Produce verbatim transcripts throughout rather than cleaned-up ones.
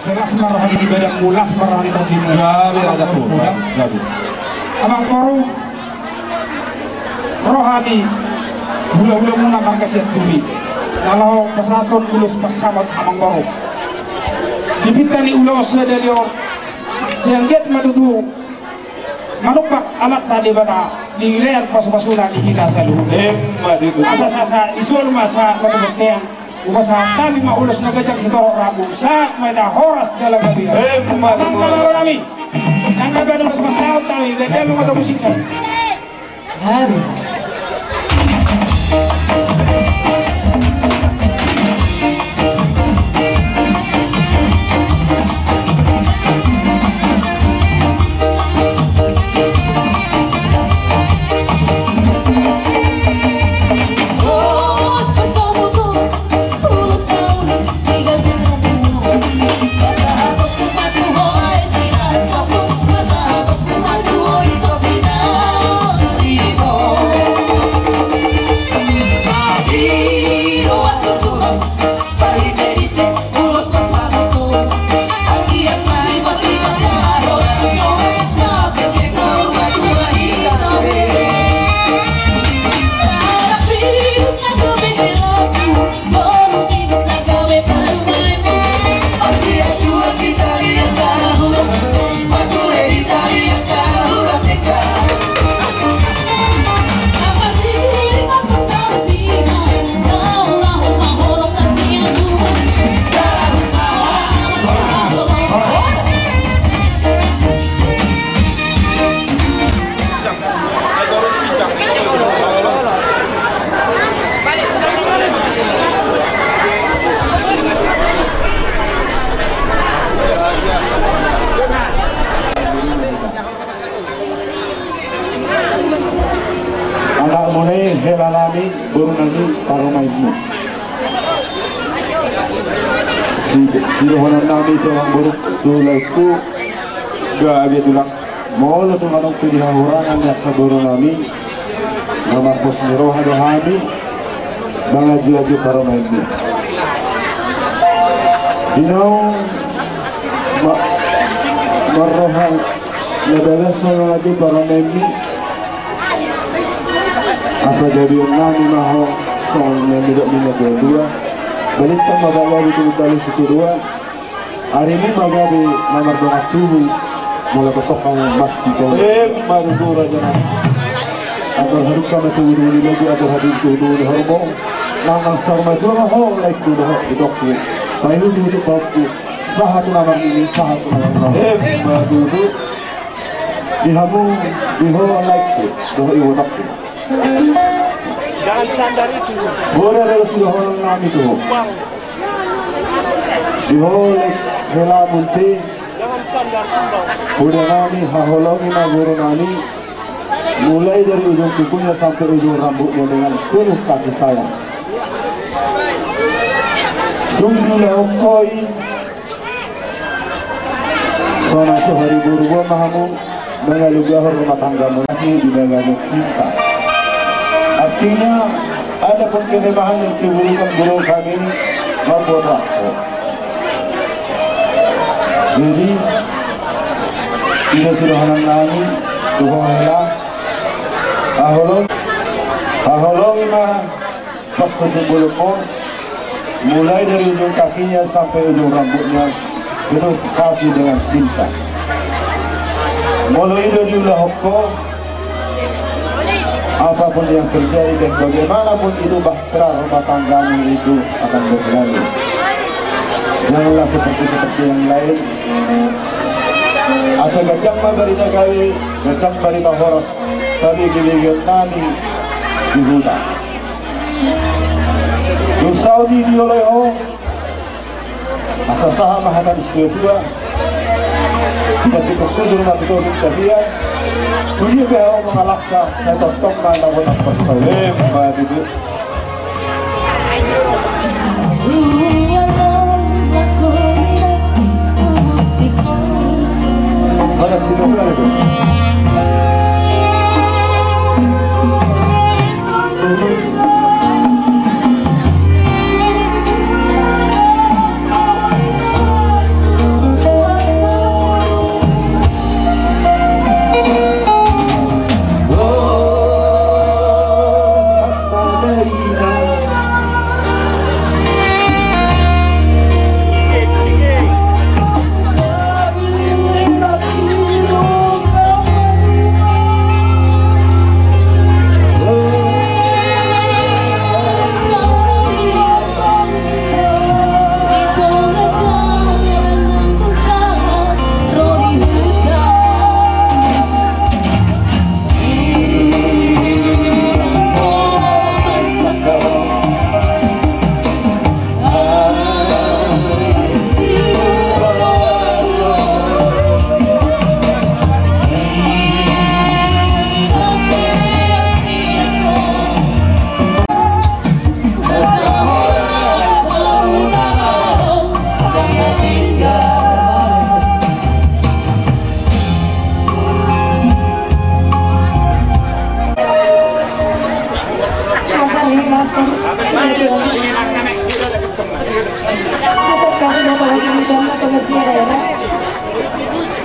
Las ma roha ni badanmu, las ma roha ni tondimu. Gabe, raja, gabe. Amang boru, roha ni hulahulamuna marga Sianturi na laho pasahathon ulos pansamot, amang boru. Di pinta ni ulaon sadari on, sai anggiat ma tutu manumpak Amanta Debata di lean pasupasuna di hita saluhutna. Emma tutu. Asa sahat, asa dison ma sahat tu bontean. Hupasahat hami ma ulos na ganjang sitorop rambu, sahat ma hita horas jala gabe. Emma tutu. Amang boru nami, nang gabe ulos pansamot nami, gabe ma hita musikna. Aduh. Anakmuna i, hela nami, boru nami, parumaenmu. Si, sidohonon nami tu amang boru, tu laengku, gabe tulang. Molo tung adong pe di hahurangan ni angka boru nami, na marpos ni roha do hami mangajuaju parumaenmu. Di naung ma-, marroha na bagas ma mangajuaju parumaenmu, asa gabeon nami ma ho songon na nidok ni natuatua. Balintang ma pagabe tu umbahen situtua. Arimu ma gabe na mardongan tubu, molo tongtong hamu masihol. Emma tutu, raja nami. Andor halumpang ma tu ulu ni lobi, andor hatiur tu ulu ni horbo. Nang saur matua ma ho laengku dohot itongku. Paihuthon pahompu, sahat tu na marnini, sahat tu na marnono. Emma tutu. Di hamu, di ho laengku dohot ibotongku. Jangan sandar itu. Boi do sidohonon nami tu ho. Di ho laengku, hela munti. Jangan sandar tumbang. Poda nami, haholongi ma boru nami, mulai dari ujung kukunya sampai ujung rambutnya dengan penuh kasih sayang. Dung diulahon ho i, sonang so hari boru, boi ma hamu mangalugahon rumah tanggamuna i di bagasan cinta. Artinya, adapun kelemahan dan keburukan boru kami ini, maaf, maaf. Jadi, i do sidohonon nami tu ho, hela. Haholong, haholongi ma pas ujung bolonmu, mulai dari ujung kakinya sampai ujung rambutnya, penuh kasih dengan cinta. Molo i do diulahon ho, apapun yang terjadi dan bagaimanapun itu bahtera rumah tanggamu itu akan berlalu. Janganlah seperti-seperti yang lain. Asa ganjang ma barita gabe, ganjang barita horas, tabegebegeon nami di huta. Dung saut i dioloi ho, asa sahat ma hata ni situatua. Tingkos hujur ma tu toru tapian. Tudia pe ho mangalangka, sai tongtong ma dapotan parsaulian. Emma tutu. Mana si Nobel itu?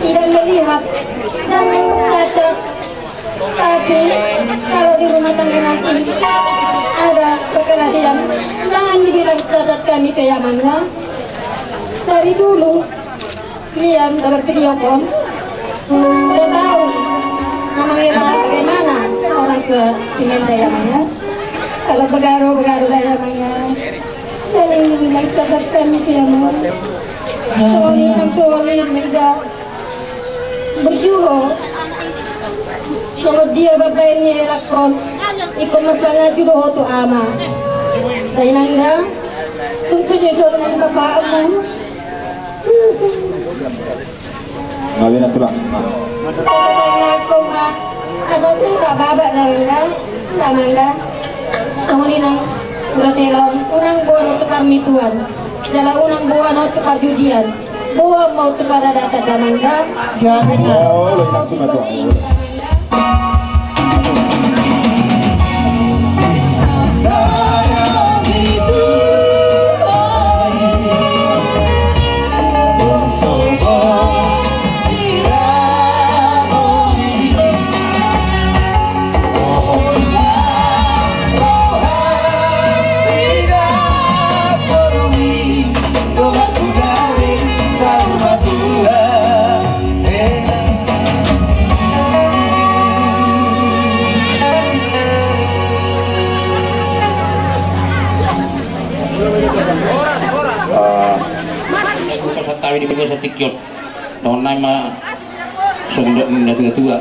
Tidak melihat dan mencatat. Tapi kalau di rumah tangga nanti ada perkelahian, jangan dibilang catat kami ke Yamangnya. Dari dulu kalian dalam video call, udah tahu namanya bagaimana orang ke Simenda Yamangnya. Kalau begaru, begaru lah Yamangnya. Jangan dibilang catat kami ke Yamangnya. Soalnya orang tua ini udah berjuang. Songon dia babaen ni helaskon, ingkon ma pangaju do ho tu ama. Dainang da, tung pe sisonang bapakmu. Ngawina tulang. Songon angkon ma, asa sisa babak dainang da, dainang da. Songon i nang, ulos i laon, unang boan ho tu parmituan. Jala unang boan ho tu parjujian. Boan ma ho tu paradaton dainang da. Siap. Oh, lo yang sudah tua. Horas, horas. Horas, horas. Di bagasan tingki on. Songon nai ma songon dok ni natua-tua.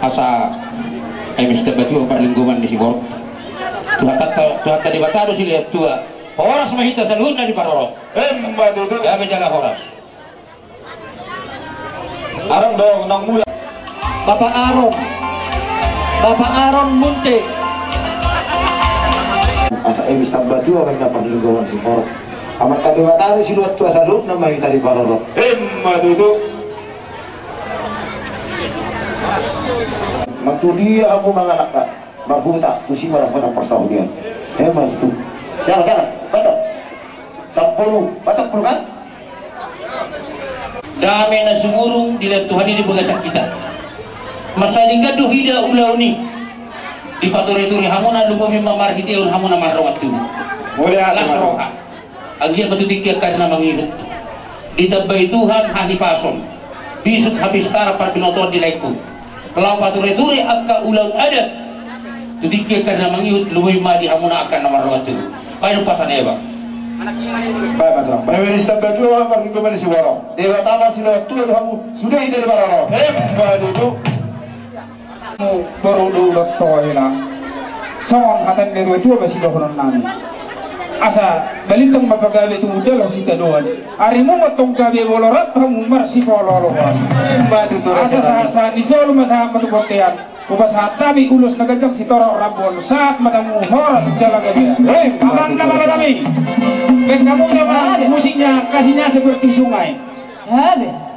Asa ai ma sitambatua parlinggoman ni si borok. Tuhanta, Tuhanta Debata do silehon tua. Horas ma hita saluhutna diparorot. Emma tutu. Gabe jala horas. Arang dong nang mula. Bapak Aron. Bapak Aron Munte. Asa ai ma sitambatua ma hita parlinggoman ni si borok. Amanta Debata do silehon tua saluhutna ma hita diparorot. Emma tutu. Manang tu dia hamu mangalangka marhuta, tusi ma dapotan parsaulian. Emma tutu. Jala, jala, batal. Sampulu, batal sampulu kan? Dame na sumurung dilehon Tuhan i di bagasan hita. Mansai denggan do huida ulaon i. Dipature-ture hamuna, lumobi ma marhitehon hamuna mardongan tubu. Las roha. Anggiat ma tu tingki angka ari na mangihut ditambai Tuhan hahipason, bisuk hapistaran, parbinotoan di laengku. Laho pature-ture angka ulaon adat tu tingki angka ari na mangihut, lumobi ma di hamuna angka na mardongan tubu. Baen umpasa na eba. Baen ma tulang. Baen ma sitambatua parlinggoman ni si borok. Debata ma silehon tua do hamu sude hita diparorot. Emma tutu. Boru do ulang tohena. Songon hata ni natua-tua ma sidohonon nami. Asa balintang ma pagabe tumundalhon sitadoan. Arimu ma tong gabe molo rap hamu marsipolo-oloan. Emma tutu. Asa sahat-sahat ni solu ma sahat ma tu bontean. Hupasahat hami ulos na ganjang sitorop rambu on. Sahat ma hamu, horas jala gabe. Emma tutu. Amang na malo nami. Baen hamu nama musiknya, kasihnya seperti sungai. Gabe.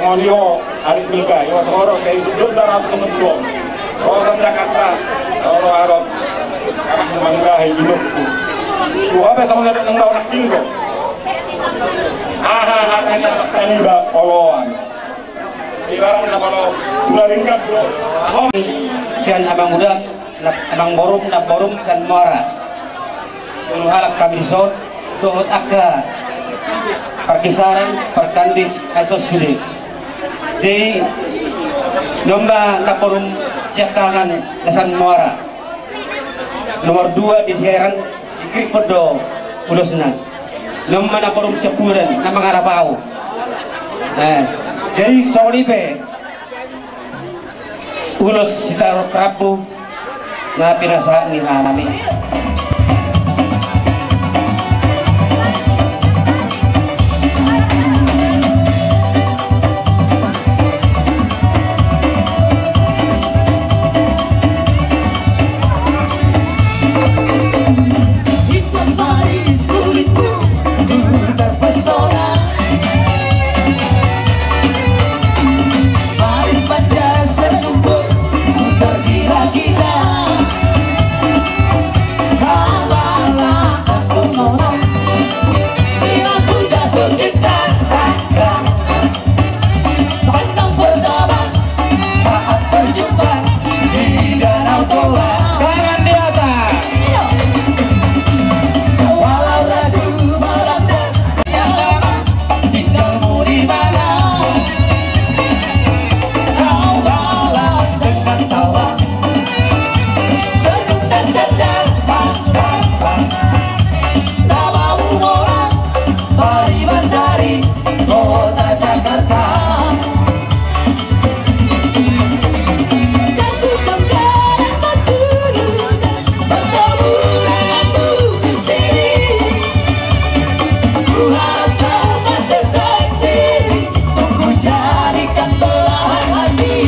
Io, ari milga, io, toro, sai jujur dah ratus sama dua. Ro sian Jakarta, ro adong. Anak na mangahi inokku. Tua pe sama na nang bau nak tinggal. Aha, aha, aha, aha, aha, oloan. Ibarat na molo tula ringkat, bro. Sian amang uda, na, amangboru, namboru sian Muara. Tolu halak hami dison, dohot angka parkisaran, parkandis, na dison sude. Jadi, nomba namboru siangkangan na sian Muara. Nomor dua di Serang, dikirikon do ulosna. Nomba namboru sian Pudan, na mangalap au. Eh, jadi songon i pe ulos sitarup rambu na pinasahat ni hami. Pandang pertama saat berjumpa di Danau Toba. Tangan di atas. Walau ragu Belanda, yang lama tinggalmu di mana? Kau balas dengan tawa, senyum dan canda. Namamu Moral, Pariban dari kota Jakarta. Aku sanggalan bertemu denganmu di sini. Ku harap kau masih sendiri, ku jadikan belahan hati.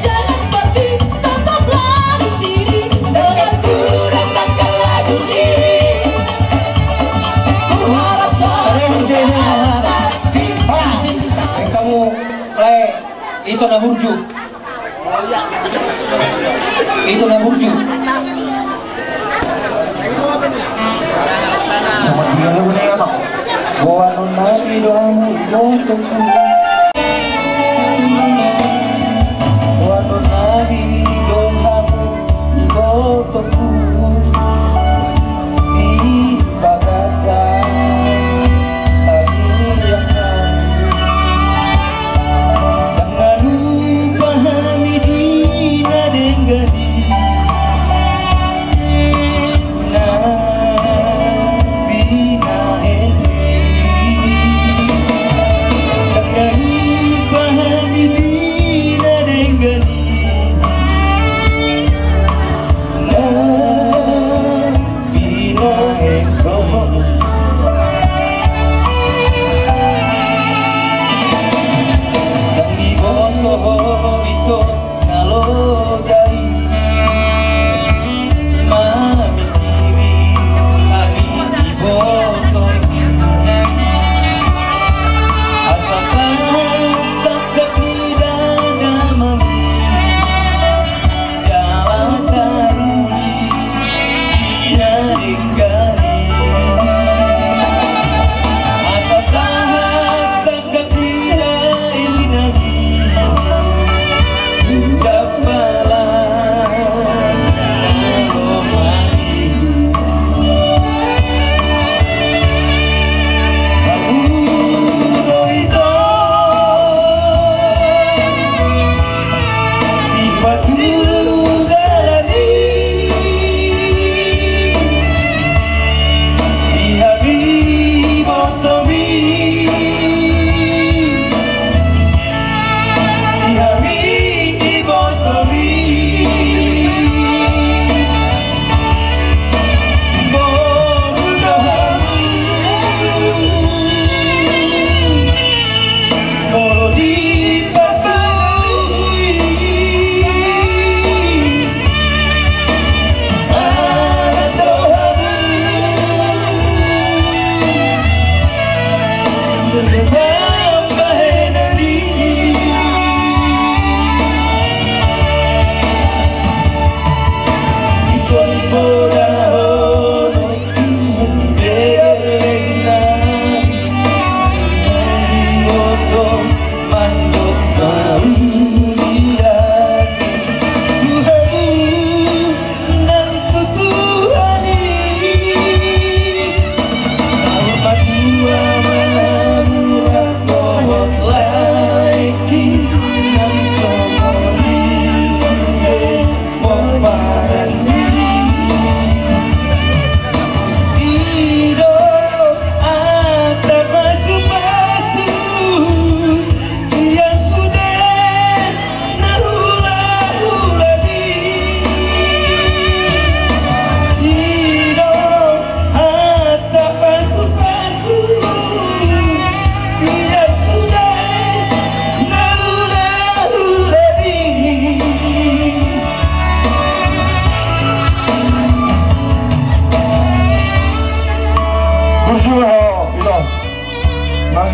Jangan pergi, tetaplah di sini denganku, dengarkan lagu ini. Ku harap selalu sehat hati. Ito na burju. Ito na burju. Boanon nami do hamu ibotongku. Boanon nami do hamu ibotongku. Di bagasan hadiahon. Ndang na lupa hami di na denggan i, na binahen i. Ndang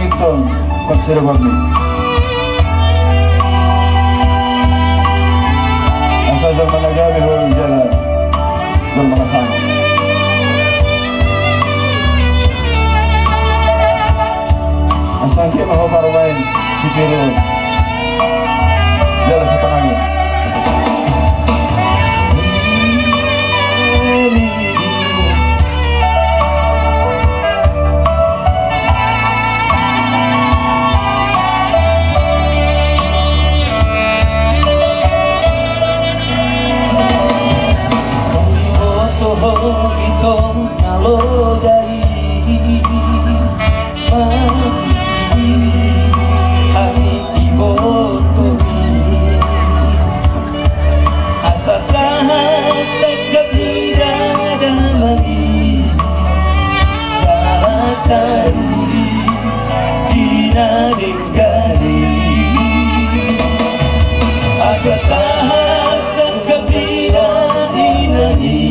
Tong, konsere bami. Asa jala managabe ho jala jala mangasana. Asa angke ma ho parumaen sitiruon. Jala sipanangi. Mangihiri hami ibotomi. Asa sahat sangkap ni dada mangi jala taruli di na denggan i. Asa sahat sangkap ni dada mangi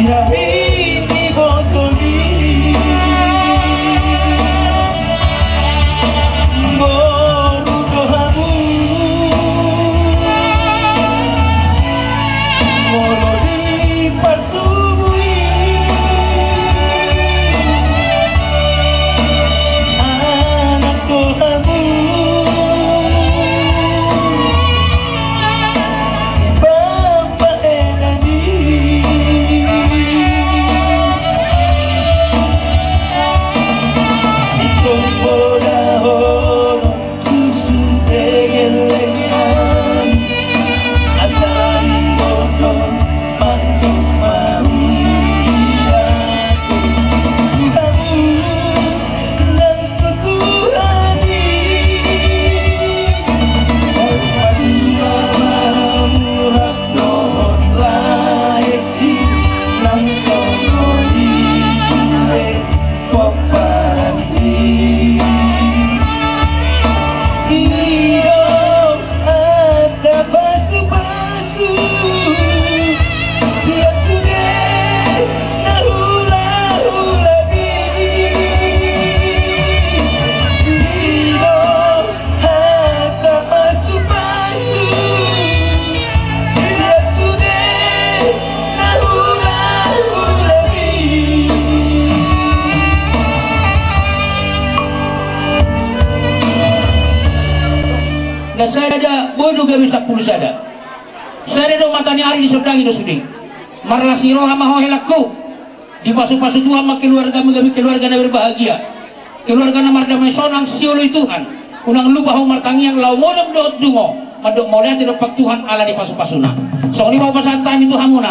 Di hami ibotomi, boru do hamu, molo dipatubu i, anak do hamu. Tuhan i, patua ma murah dohot lae i, nang songon i sude pomparan i. I do hata pasupasu sian sude na hulahula i. I do hata pasupasu sian sude na hulahula i. Na sada bodo gabe sampulu sada. Sada do mata ni ari, disondangi do sude. Marlas ni roha ma ho, helangku. Dipasupasu Tuhan ma keluargamu gabe keluarga na berbahagia, keluarga na mardamai, sonang sioloi Tuhan. Unang lupa ho martangiang laho modom dohot dungo, mandok mauliate dompak Tuhan ala ni pasupasuna. Songon i ma hupasahat hami tu hamuna.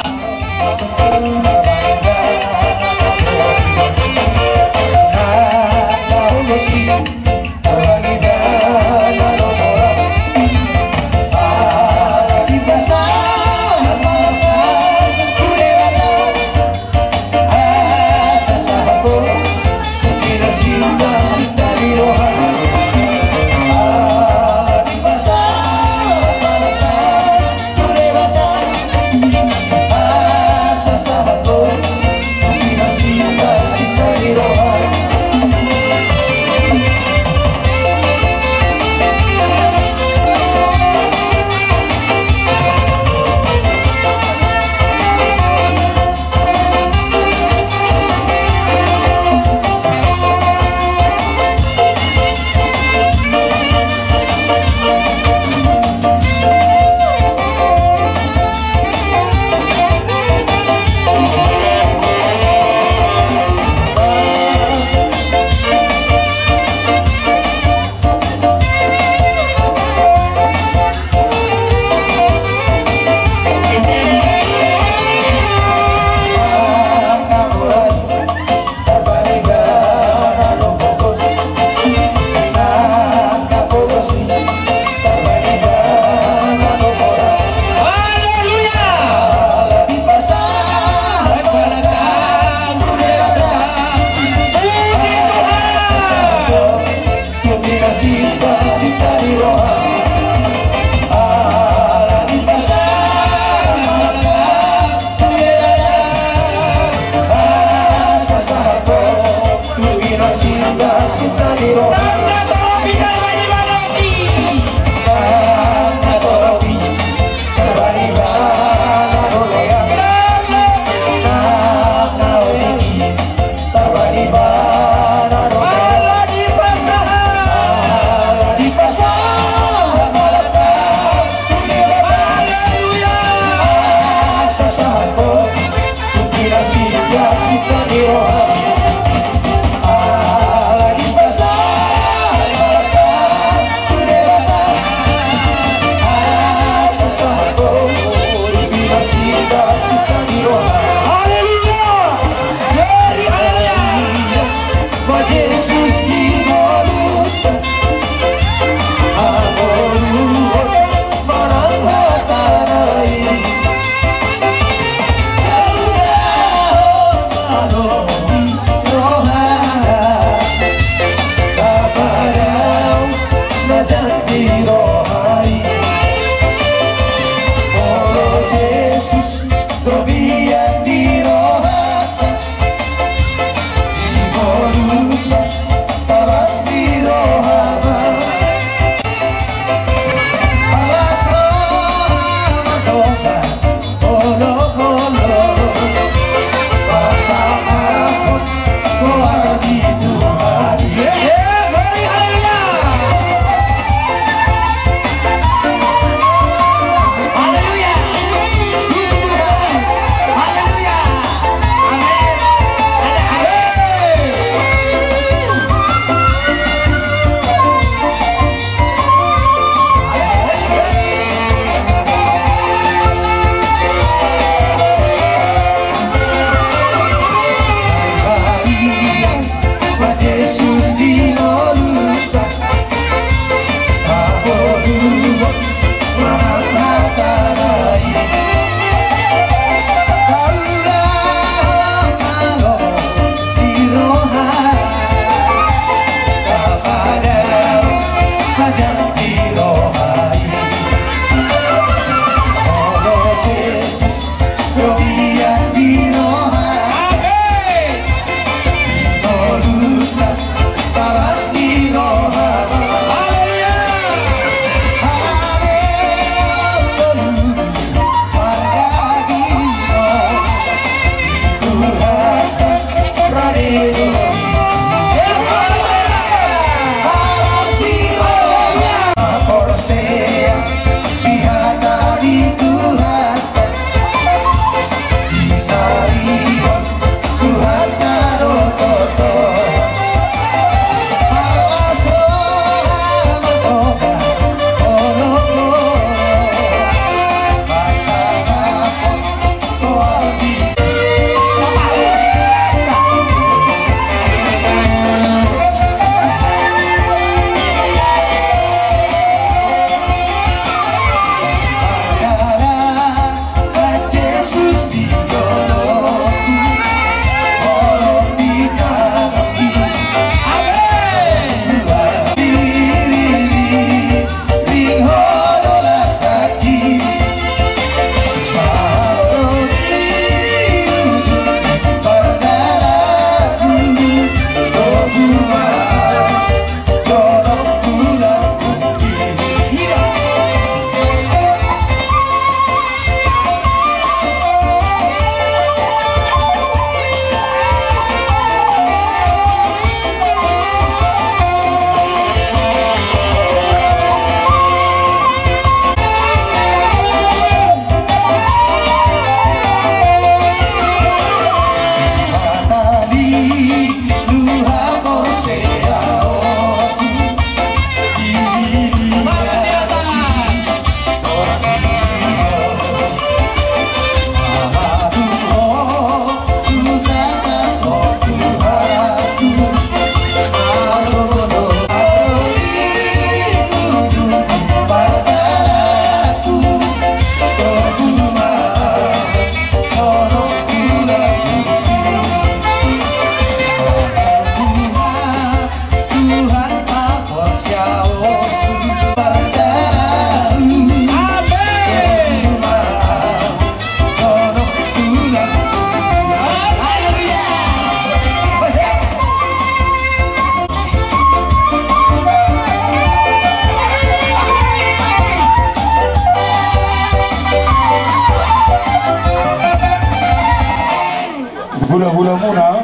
Hulahulamuna,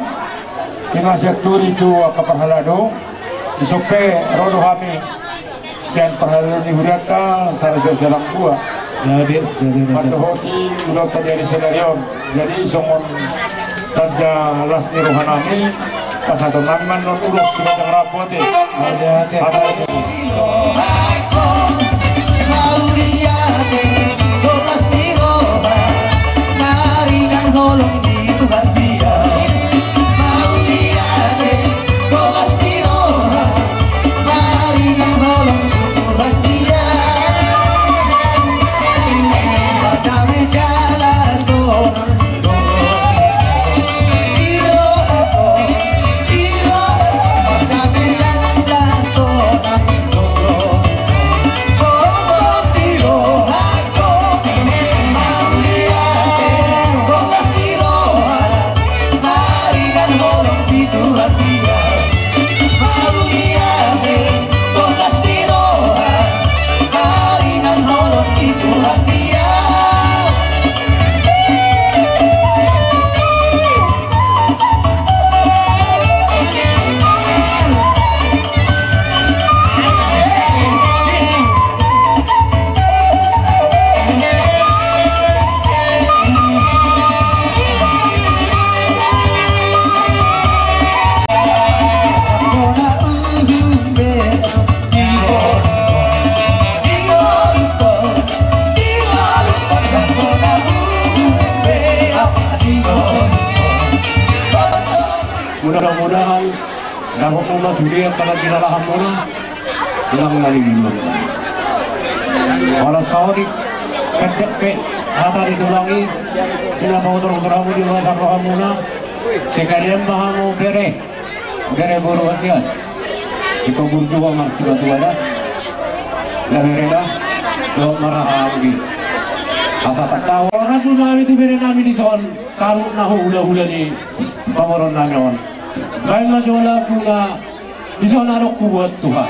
ima sian turi tu angka parhalado, dison pe ro do hami sian parhalado ni hurianta, sada sian sada dua. Jadi, jadi, jadi. Mandohoti ulaonta di ari sadari on. Jadi, songon tanda las ni rohanami, pasahaton nami ma annon ulos tu Raja Rabu ate. Ate, ate. Ate. Mudah-mudahan dapot ma sude angka na jinalahanmuna, tulang na niluluan. Molo saotik pendek pe hata ni tulang i, di na pabotorbotor hamu di bagasan rohamuna, sekalian ma hamu bere, bere boru hasian. Di kobur juga marsimatua da. Na bere da, dohot marhahaanggi. Asa tattau. Ora tu nami tu bere nami dison, saluhutna hulahula ni pamoruon nami on. Baen ma jolo tu na dison adong hubuat tu ha.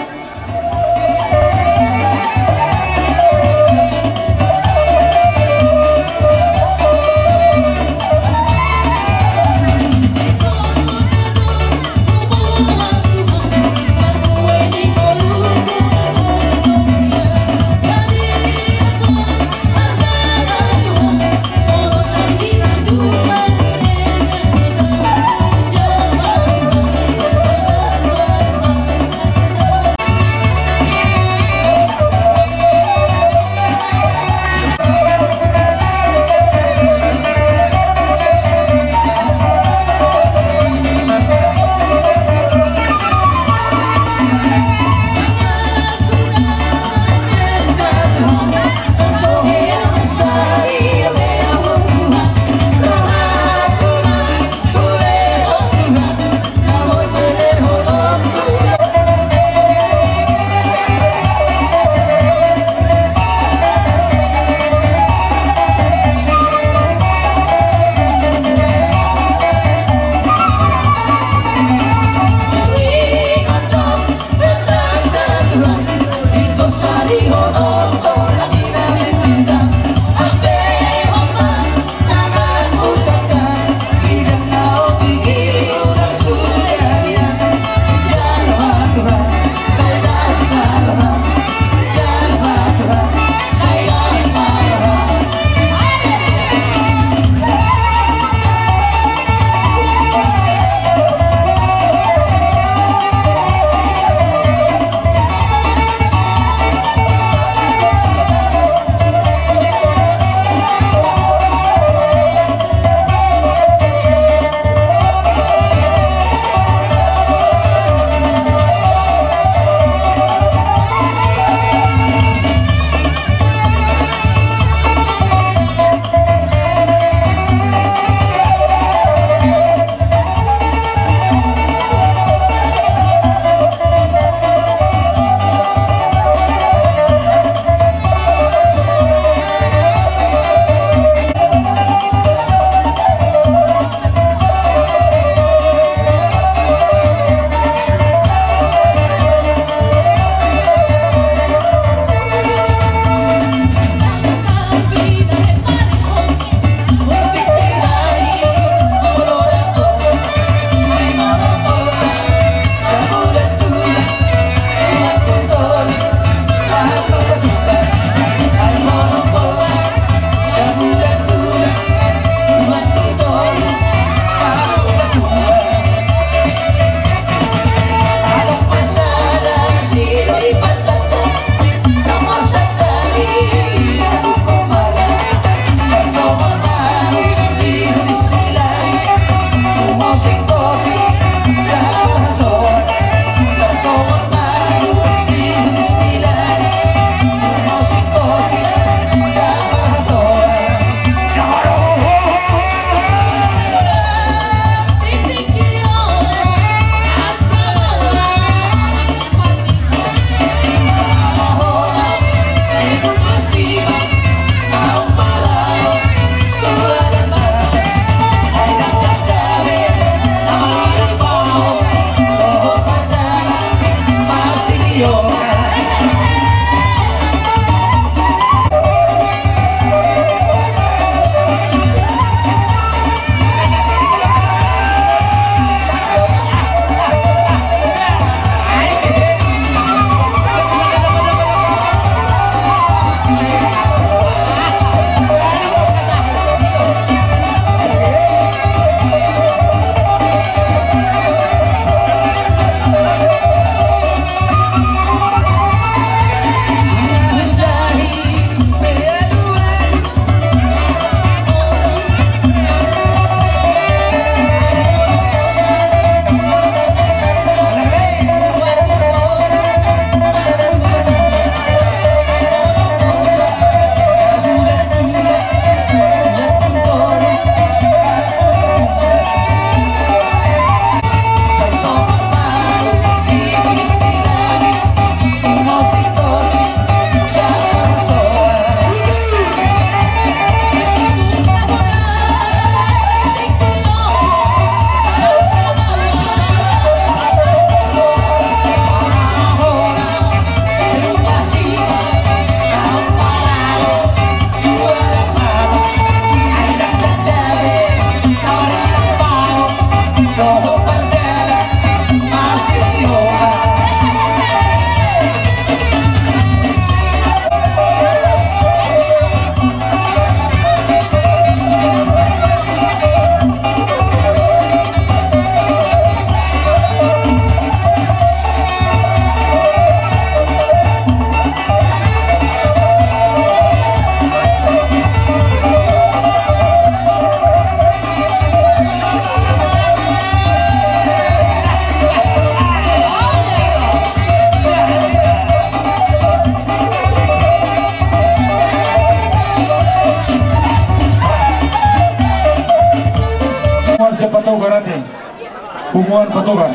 Tuhan patukan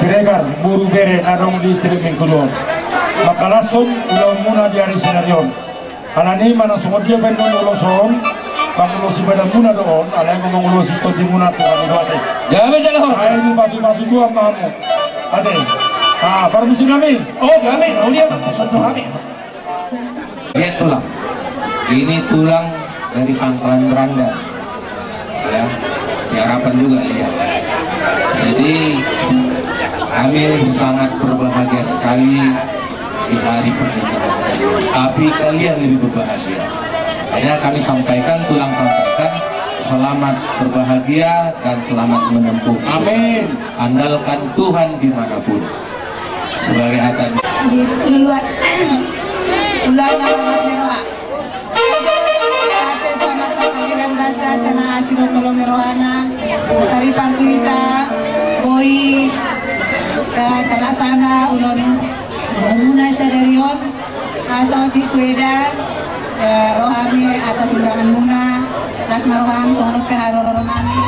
Siregar, boru bere na adong di Cililitan Kudo. Mangkalashon ulaonmuna di ari sadari on. Alani i manang songon dia pe annon ulos on, mangulosi badanmuna do on, alai ma mangulosi tondimuna, Tuhan i do ate. Gabe jala horas. Sai dipasupasu Tuhan ma hamu. Ate. Ah, parmusiknami. Oh, gabe, ulia, songon hami. Lihat tulang. Ini tulang dari Pangkalan Berandan. Ya, si Harapan juga lihat. Jadi, kami sangat berbahagia sekali di hari pernikahan kalian. Tapi kalian lebih berbahagia. Hanya kami sampaikan, tulang sampaikan, selamat berbahagia dan selamat menempuh. Amin. Andalkan Tuhan dimanapun. Sebagai atan. Di luar. Ulang, Mas Merah. Ate, selamat pagi dan basa, sana asi do tolong merohana. Tari partuita, boi, dan terlaksana, ulon. Muna sadari on, masuk di kueda, eh, rohani atas undangan muna, las maroham, songon pe haroro rohani.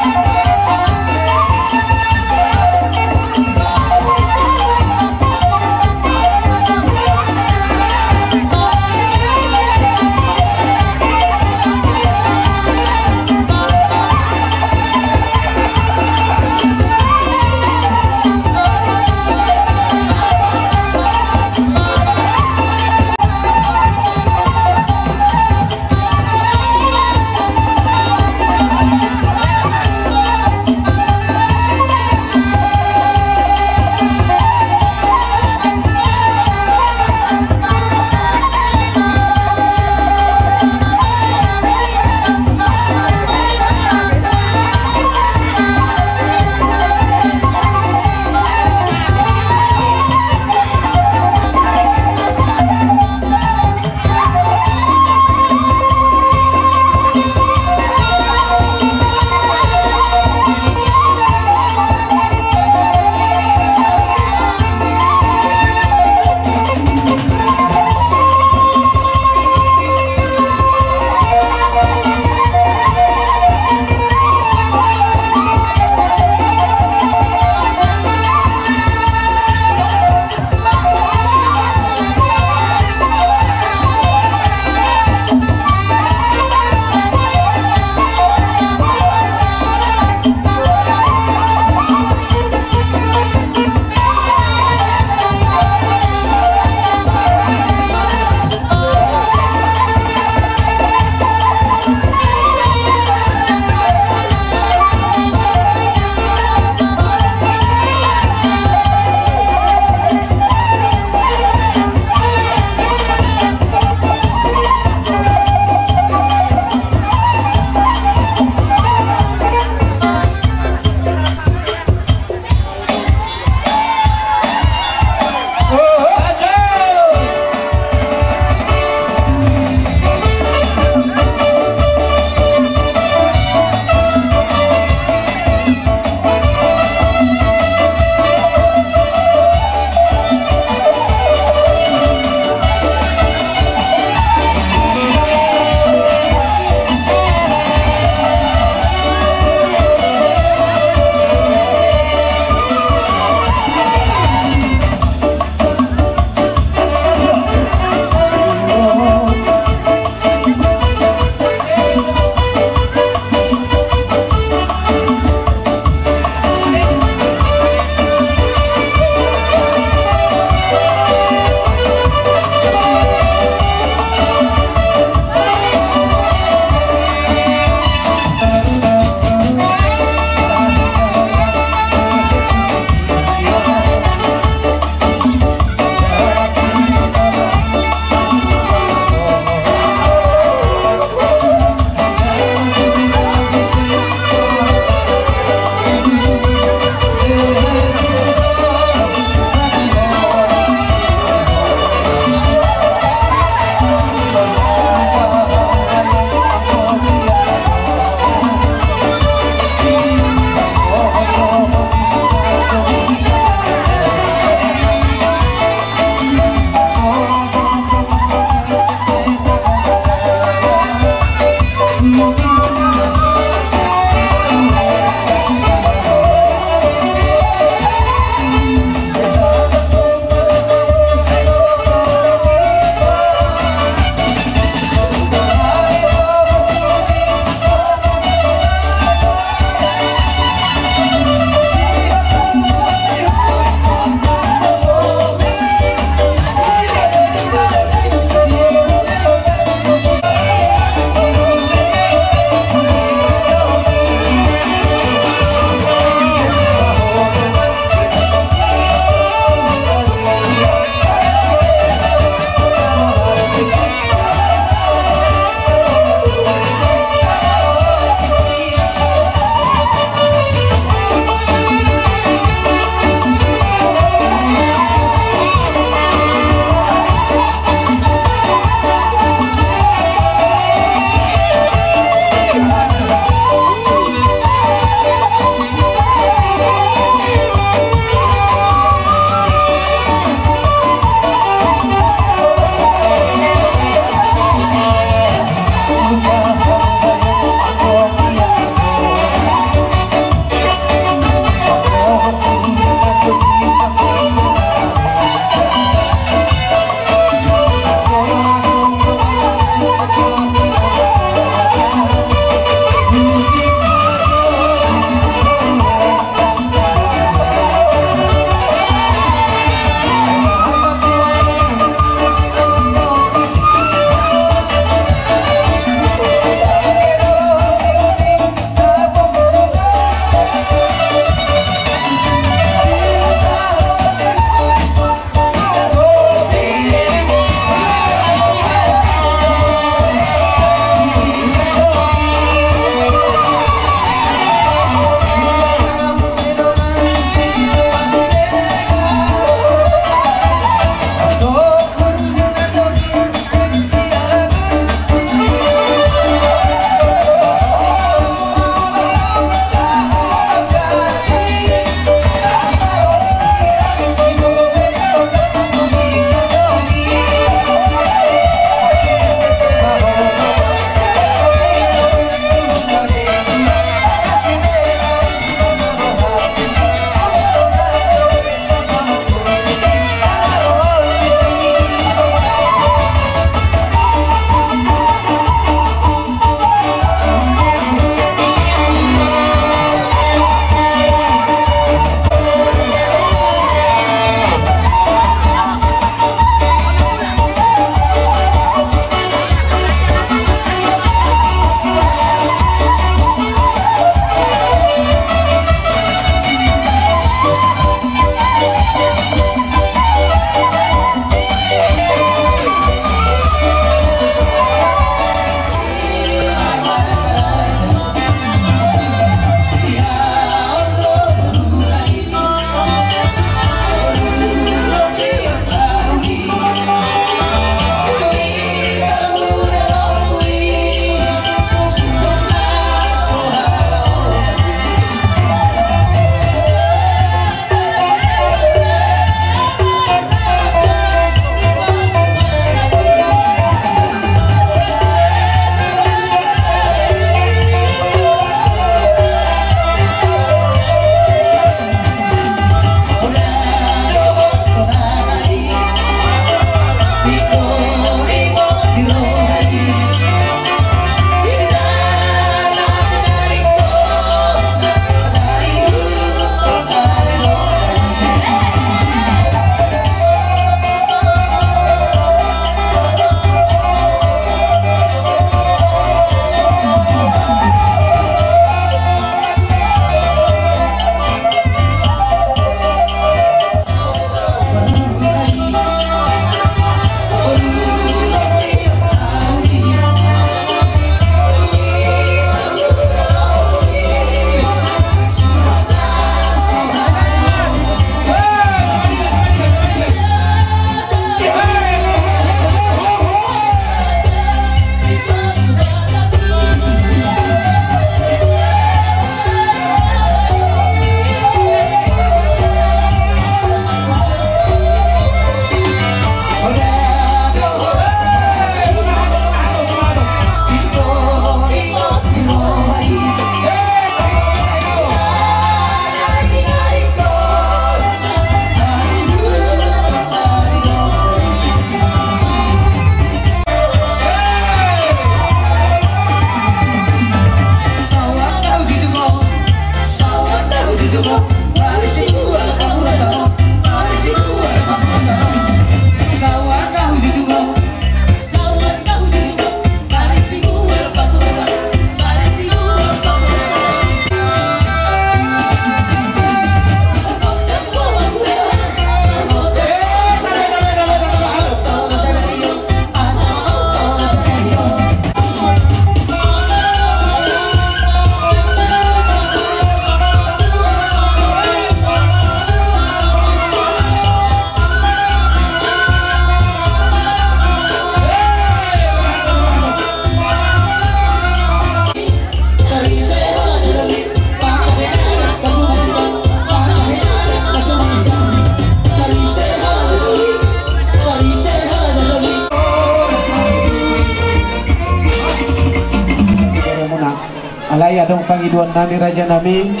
Tuan nami, raja nami,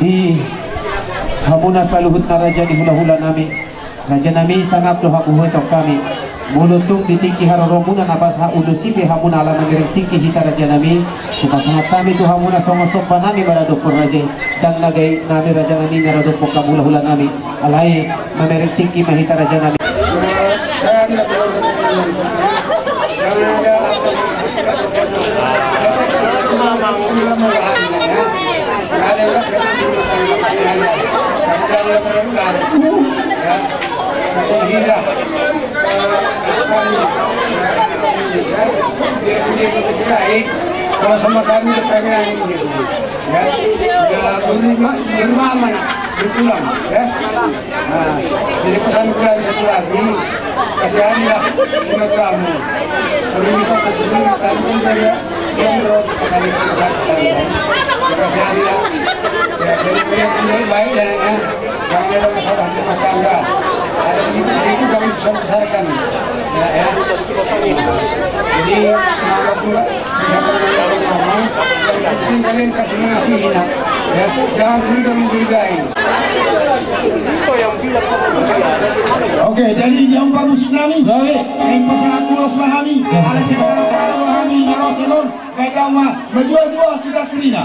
di hamuna saluhutna raja ni hula-hula nami. Raja nami, sangap do hamu huetong hami. Molo tung di tingki haroromuna na pasahat ulos i pe hamuna ala mamereng tingki hita, raja nami, hupasahat hami tu hamuna songon somba nami maradophon raja i. Ndang na gabe nami, raja nami, maradophon hamu hula-hula nami. Alai mamereng tingki ma hita, raja nami. Kalau sama kami, ya, ya, berlima, berlima mana? Bertulang, ya. Nah, jadi pesan gua satu lagi, kasihanilah silaturahmi. Kalau bisa ke sini, kami pun dari yang terus kami terus. Kasihanilah. Ya, jadi punya, punya baik dan, ya, jangan ada masalah rumah tangga. Ada sedikit-sedikit kami bisa besarkan. Ya, ya. Jadi, maaf juga. Oke, jadi diompa musik nami. Baik. Naeng pasahat ulos ma hami. Ala sian hami na ro sian on. Baik, dama, majuah-juah hita kerina.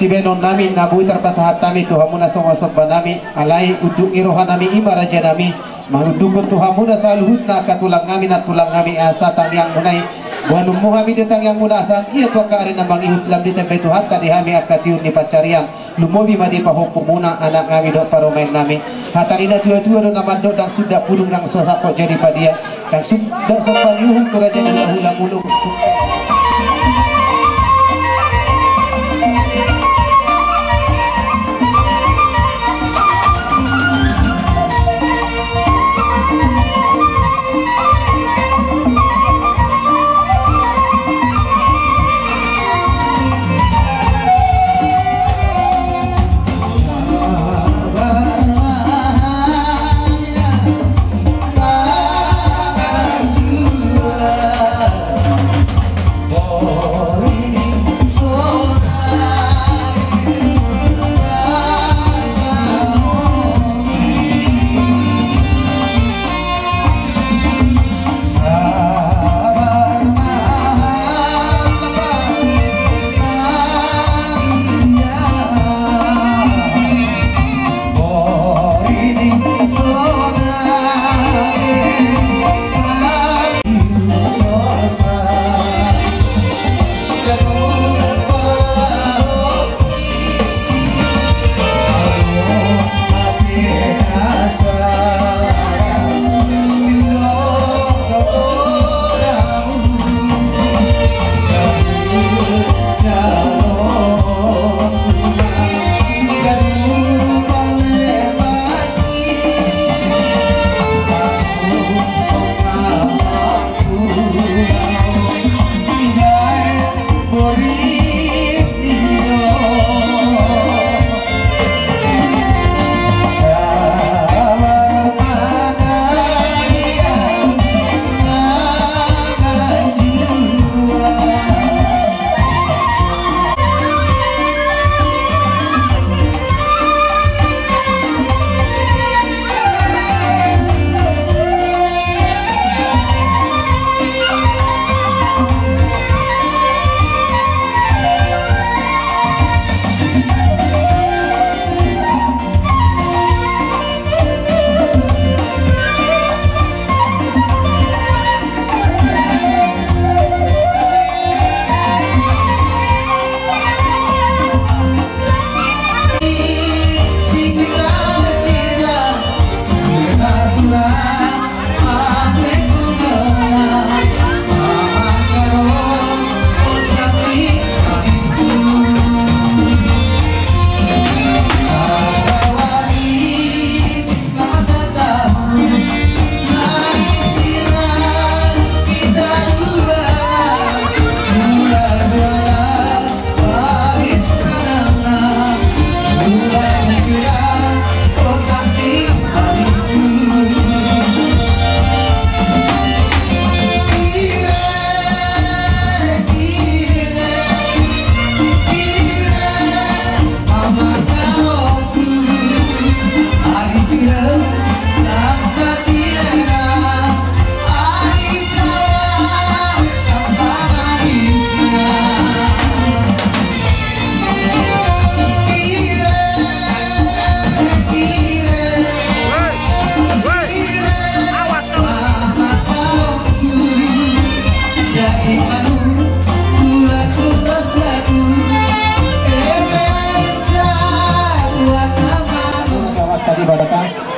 Sibahenon nami na boi tarpasahat hami tu hamuna songon somba nami, alai unduk ni roha nami i ma raja nami, manundukkon tu hamuna saluhutna angka tulang nami, nantulang nami, asa tangiangmuna i boanonmu hami di tangiangmuna, asa anggiat tu angka ari na mangihut lam ditambai Tuhanta di hami angka tiur ni pansarian, lumobi ma di pahompu muna, anak nami dohot parumaen nami. Hata ni na tua-tua do na mandok, ndang sundat pudung, ndang so sangkot jadi padia, ndang sundat somba ni uhum tu raja ni hulahula muna.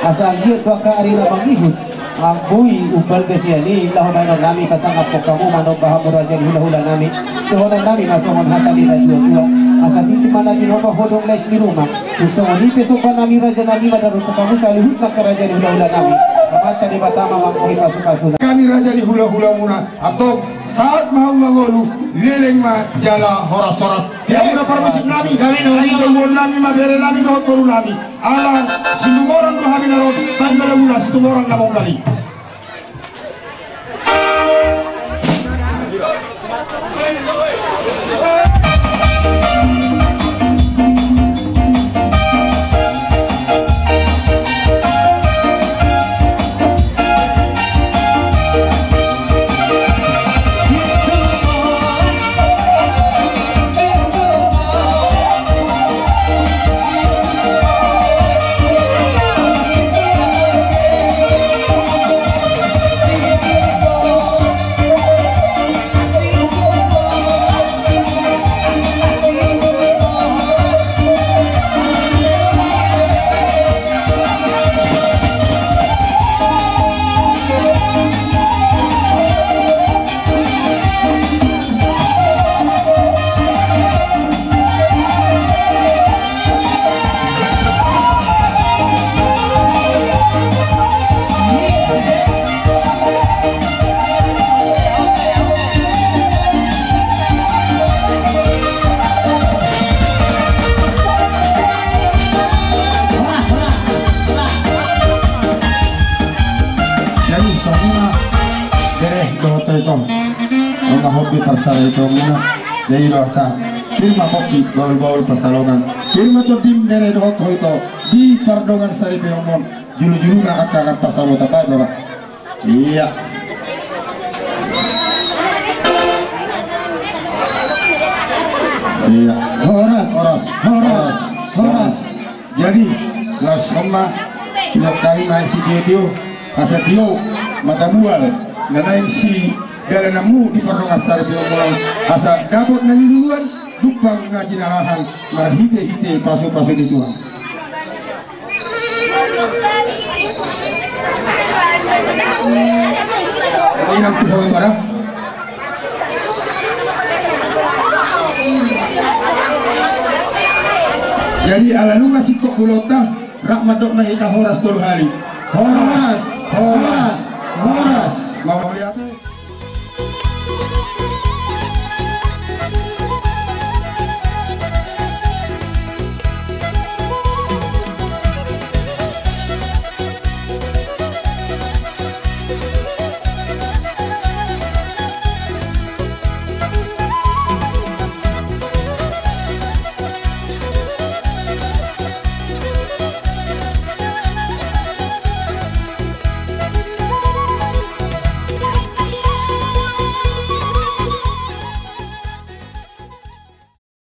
Asa anggiat tu angka ari na mangihut, anggo i umbal gasian i, laho baenon nami pasangaphon hamu, manomba hamu raja ni hulahula nami. Dohonon nami ma songon hata ni na tuatua: Asa tintin ma na tinopa, hodong lais ni ruma. Tung songon i pe somba nami raja nami, mandarothon hamu saluhutna angka raja ni hulahula nami. Amanta Debata ma manggohi pasupasuna. Hami raja ni hulahula muna, antong sahat ma hamu mangolu, leleng ma jala horashoras. Di hamuna parmusik nami, hami dongkon nami ma, bere nami dohot boru nami. Ala Situmorang do hami na ro, tanggal muna Situmorang na mungkali. Toh, nunga hobi parsaripeonmuna. Jadi do asa, pir ma pongki bahulbahul pansalongan, pir ma tondim bere dohot ho ito di pardongan saripeonmuna. Julujuluna angka na pasabotan, baen ma. Iya. Iya. Horas. Horas. Horas. Horas. Jadi, las on ma, lihat kami main si Tio Tio, asa tio mata bual, na naeng si dalananmu di pardongan saripeonmuna, asa dapot na niluluan, dumpang na jinalahan, marhitehite pasupasu ni Tuhan. Inang tu ho ito da. Jadi ala nunga singkop ulaonta, rap mandok ma hita horas tolu hali. Horas.